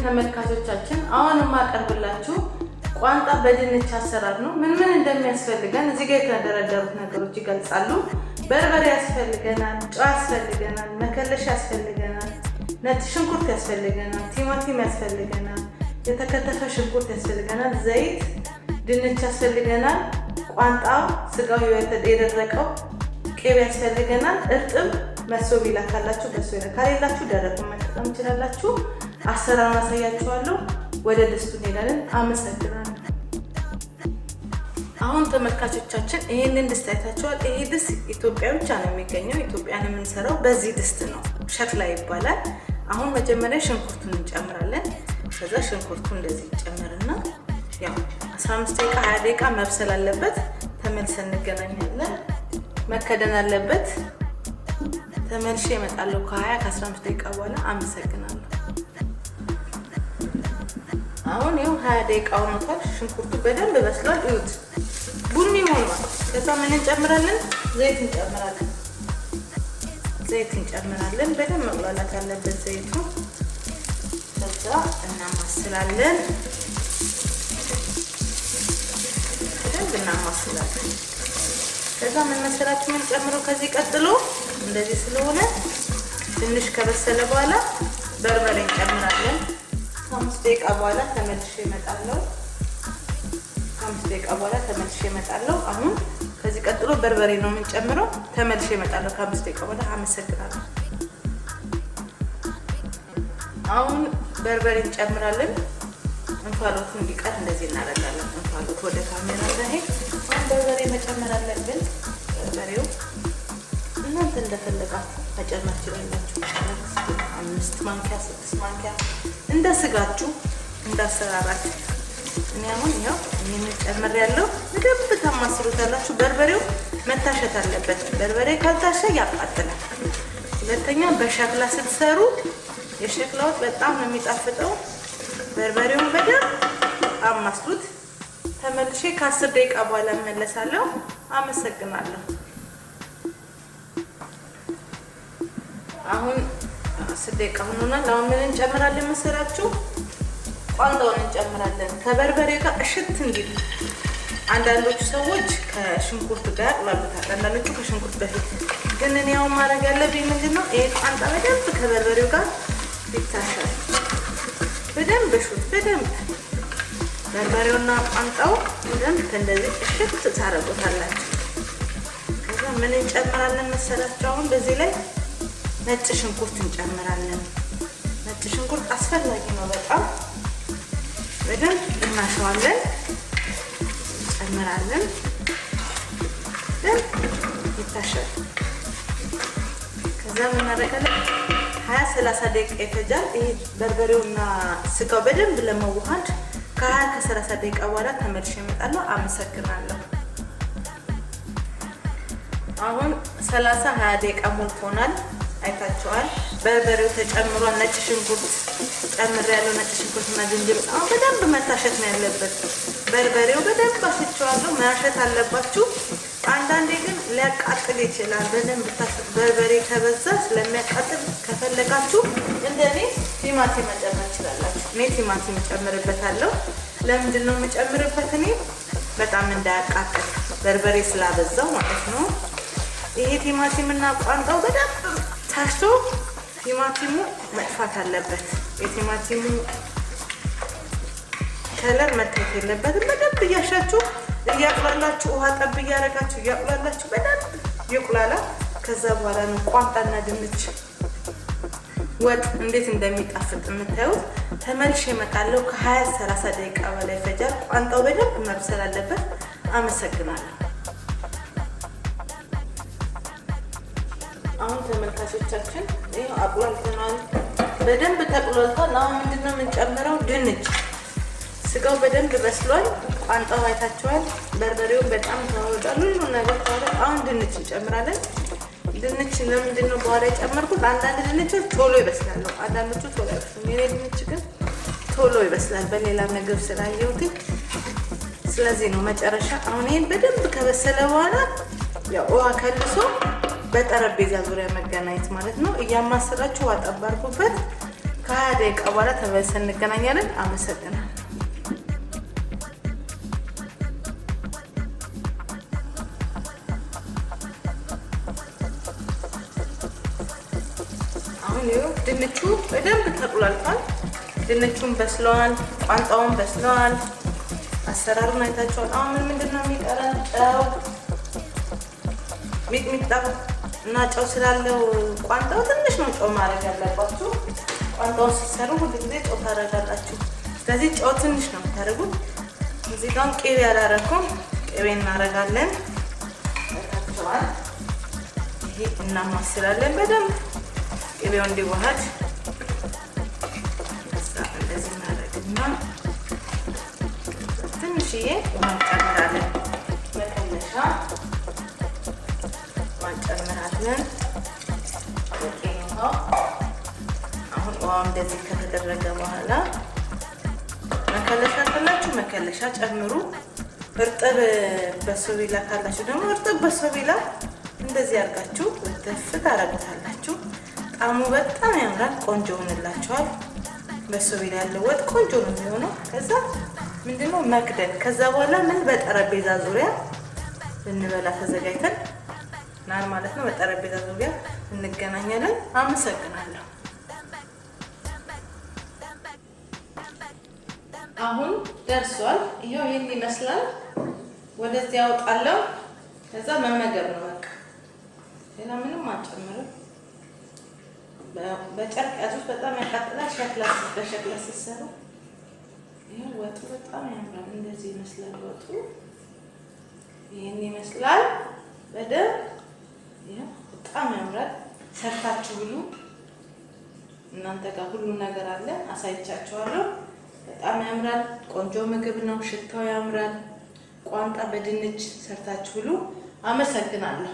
ተመልካቾቻችን፣ አሁን የማቀርብላችሁ ቋንጣ በድንች አሰራር ነው። ምን ምን እንደሚያስፈልገን እዚህ ጋር የተደረደሩት ነገሮች ይገልጻሉ። በርበሬ ያስፈልገናል፣ ጨው ያስፈልገናል፣ መከለሻ ያስፈልገናል፣ ነጭ ሽንኩርት ያስፈልገናል፣ ቲማቲም ያስፈልገናል፣ የተከተፈ ሽንኩርት ያስፈልገናል፣ ዘይት፣ ድንች ያስፈልገናል፣ ቋንጣው ስጋው የደረቀው፣ ቅቤ ያስፈልገናል፣ እርጥብ በሶ ቢላ ካላችሁ በሶ ቢላ ከሌላችሁ ደረቁን መጠቀም ትችላላችሁ። አሰራር ማሳያችኋለሁ። ወደ ድስቱ እንሄዳለን። አመሰግናለሁ። አሁን ተመልካቾቻችን ይሄንን ድስት አይታችኋል። ይሄ ድስት ኢትዮጵያ ብቻ ነው የሚገኘው። ኢትዮጵያን የምንሰራው በዚህ ድስት ነው። ሸክላ ይባላል። አሁን መጀመሪያ ሽንኩርቱን እንጨምራለን። ከዛ ሽንኩርቱ እንደዚህ ይጨመርና ያው 15 ደቂቃ 20 ደቂቃ መብሰል አለበት። ተመልሰን እንገናኛለን። መከደን አለበት። ተመልሼ እመጣለሁ ከ20 ከ15 ደቂቃ በኋላ። አመሰግናለሁ። አሁን ይኸው 20 ደቂቃ ሆኖታል። ሽንኩርቱ በደንብ በስሏል። እዩት፣ ቡኒ ሆኗል። ከዛ ምን እንጨምራለን? ዘይት እንጨምራለን። ዘይት እንጨምራለን። በደንብ መቁላላት አለበት ዘይቱ። ከዛ እናማስላለን፣ በደንብ እናማስላለን። ከዛ ምን መሰላችሁ ምን ጨምረው ከዚህ ቀጥሎ እንደዚህ ስለሆነ ትንሽ ከበሰለ በኋላ በርበሬ እንጨምራለን። ከ5 ደቂቃ በኋላ ተመልሼ እመጣለሁ። ከ5 ደቂቃ በኋላ ተመልሼ እመጣለሁ። አሁን ከዚህ ቀጥሎ በርበሬ ነው የምንጨምረው። ተመልሼ እመጣለሁ ከ5 ደቂቃ በኋላ። አመሰግናለሁ። አሁን በርበሬ እንጨምራለን። እንፋሎቱ እንዲቀር እንደዚህ እናደርጋለን። እንፋሎቱ ወደ ካሜራ እንዳይሄድ አሁን በርበሬ መጨመር አለብን። በርበሬው እናንተ እንደፈለጋችሁ መጨመር ትችላላችሁ። 5 ማንኪያ፣ 6 ማንኪያ እንደ ስጋችሁ እንዳሰራራችሁ። እኔ አሁን ያው ይህንን ጨምሬያለሁ። በደንብ ታማስሉታላችሁ። በርበሬው መታሸት አለበት። በርበሬ ካልታሸ ያቃጥላል። ሁለተኛ በሸክላ ስትሰሩ የሸክላ ወጥ በጣም ነው የሚጣፍጠው። በርበሬውን በደንብ አማስሉት። ተመልሼ ከ10 ደቂቃ በኋላ እመለሳለሁ። አመሰግናለሁ። አሁን 10 ደቂቃ ሆኖናል። አሁን ምን እንጨምራለን መሰላችሁ? ቋንጣውን እንጨምራለን ከበርበሬ ጋር እሽት እንዲል። አንዳንዶቹ ሰዎች ከሽንኩርት ጋር ያቁላሉታል፣ አንዳንዶቹ ከሽንኩርት በፊት። ግን እኔ አሁን ማድረግ ያለብኝ ምንድን ነው? ይሄ ቋንጣ በደንብ ከበርበሬው ጋር ይታሻል። በደንብ እሹት፣ በደንብ በርበሬውና ቋንጣው በደንብ እንደዚህ እሽት ታረጉታላችሁ። ከዛ ምን እንጨምራለን መሰላችሁ? አሁን በዚህ ላይ ነጭ ሽንኩርት እንጨምራለን። ነጭ ሽንኩርት አስፈላጊ ነው በጣም። በደንብ እናሸዋለን፣ እንጨምራለን። በደንብ ይታሻል። ከዛ ምን እናደርጋለን? 20 30 ደቂቃ ይፈጃል። ይሄ በርበሬውና ስጋው በደንብ ለመዋሃድ ከ20 ከ30 ደቂቃ በኋላ ተመልሼ እመጣለሁ። አመሰግናለሁ። አሁን 30 20 ደቂቃ ሞልቶናል። አይታችኋል። በርበሬው ተጨምሯል። ነጭ ሽንኩርት ጨምሬያለሁ። ነጭ ሽንኩርትና ዝንጅብል አሁን በደንብ መታሸት ነው ያለበት። በርበሬው በደንብ አሽቸዋለሁ። ማሸት አለባችሁ። አንዳንዴ ግን ሊያቃጥል ይችላል። በደንብ ታሹት። በርበሬ ከበዛ ስለሚያቃጥል ከፈለጋችሁ እንደኔ ቲማቲም መጨመር ትችላላችሁ። እኔ ቲማቲም እጨምርበታለሁ። ለምንድን ነው የምጨምርበት? እኔ በጣም እንዳያቃጥል በርበሬ ስላበዛው ማለት ነው። ይሄ ቲማቲም እና ቋንጣው በደንብ ታሽቶ ቲማቲሙ መጥፋት አለበት። የቲማቲሙ color መታየት የለበትም። በደንብ እያሻችሁ እያቁላላችሁ፣ ውሃ ጠብ እያደረጋችሁ እያቁላላችሁ በደንብ ይቁላላ። ከዛ በኋላ ነው ቋንጣና ድንች ወጥ እንዴት እንደሚጣፍጥ የምታዩት። ተመልሼ እመጣለሁ። ከ20 30 ደቂቃ በላይ ፈጃል። ቋንጣው በደንብ መብሰል አለበት። አመሰግናለሁ። አሁን ተመልካቾቻችን ይኸው አቁላልተናል። በደንብ ተቁላልቷል። አሁን ምንድነው የምንጨምረው? ድንች። ስጋው በደንብ በስሏል። ቋንጣው አይታችኋል። በርበሬውን በጣም ተዋህዷል። ሁሉ ነገር ተዋህዷል። አሁን ድንች እንጨምራለን። ድንች ለምንድን ነው በኋላ የጨመርኩት? አንዳንድ ድንቾች ቶሎ ይበስላሉ፣ አንዳንዶቹ ቶሎ አይበስሉም። የኔ ድንች ግን ቶሎ ይበስላል፣ በሌላ ምግብ ስላየሁት ስለዚህ ነው መጨረሻ። አሁን ይሄን በደንብ ከበሰለ በኋላ ያው ውሃ ከልሶ በጠረጴዛ ዙሪያ መገናኘት ማለት ነው። እያማሰላችሁ ውሃ ጠብ አድርጉበት። ከ20 ደቂቃ በኋላ ተመልሰን እንገናኛለን። አመሰግናለሁ። አሁን ይኸው ድንቹ በደንብ ተቁላልቷል። ድንቹን በስለዋል፣ ቋንጣውን በስለዋል። አሰራሩን አይታችኋል። አሁን ምንድን ነው የሚቀረን? ጨው፣ ሚጥሚጣ እና ጨው ስላለው ቋንጣው ትንሽ ነው ጨው ማድረግ ያለባችሁ። ቋንጣውን ስትሰሩ ሁሉ ጊዜ ጨው ታደርጋላችሁ። ስለዚህ ጨው ትንሽ ነው የምታደርጉት። እዚህ ጋር ቅቤ ያላረኩም ቅቤ እናደርጋለን። ታቸዋል። ይሄ እናማስላለን በደንብ ቅቤው እንዲዋሃድ። እንደዚህ እናደርግና ትንሽዬ ውሃ እንጨምራለን። መከለሻ ውሃ እንጨምራለን። በቂ ነው። አሁን ውሃው እንደዚህ ከተደረገ በኋላ መከለሻ ካላችሁ መከለሻ ጨምሩ። እርጥብ በሶቢላ ካላችሁ ደግሞ እርጥብ በሶቢላ እንደዚህ አድርጋችሁ ትፍ ታረጉታላችሁ። ጣዕሙ በጣም ያምራል። ቆንጆ ሆንላችኋል። በሶቢላ ያለው ወጥ ቆንጆ ነው የሚሆነው። ከዛ ምንድነው መክደን። ከዛ በኋላ ምን በጠረጴዛ ዙሪያ ልንበላ ተዘጋጅተን ናል ማለት ነው። በጠረጴዛ ዙሪያ እንገናኛለን። አመሰግናለሁ። አሁን ደርሷል። ይኸው ይህን ይመስላል። ወደዚህ ያወጣለሁ። ከዛ መመገብ ነው በቃ፣ ሌላ ምንም አልጨምርም። በጨርቅ ያዙት፣ በጣም ያቃጥላል። ሸክላ በሸክላ ስትሰሩ ይኸው ወጡ በጣም ያምራል። እንደዚህ ይመስላል ወጡ፣ ይህን ይመስላል። በደንብ ይኸው በጣም ያምራል። ሰርታችሁ ብሉ። እናንተ ጋር ሁሉ ነገር አለ፣ አሳይቻችኋለሁ። በጣም ያምራል። ቆንጆ ምግብ ነው። ሽታው ያምራል። ቋንጣ በድንች ሰርታችሁ ብሉ። አመሰግናለሁ።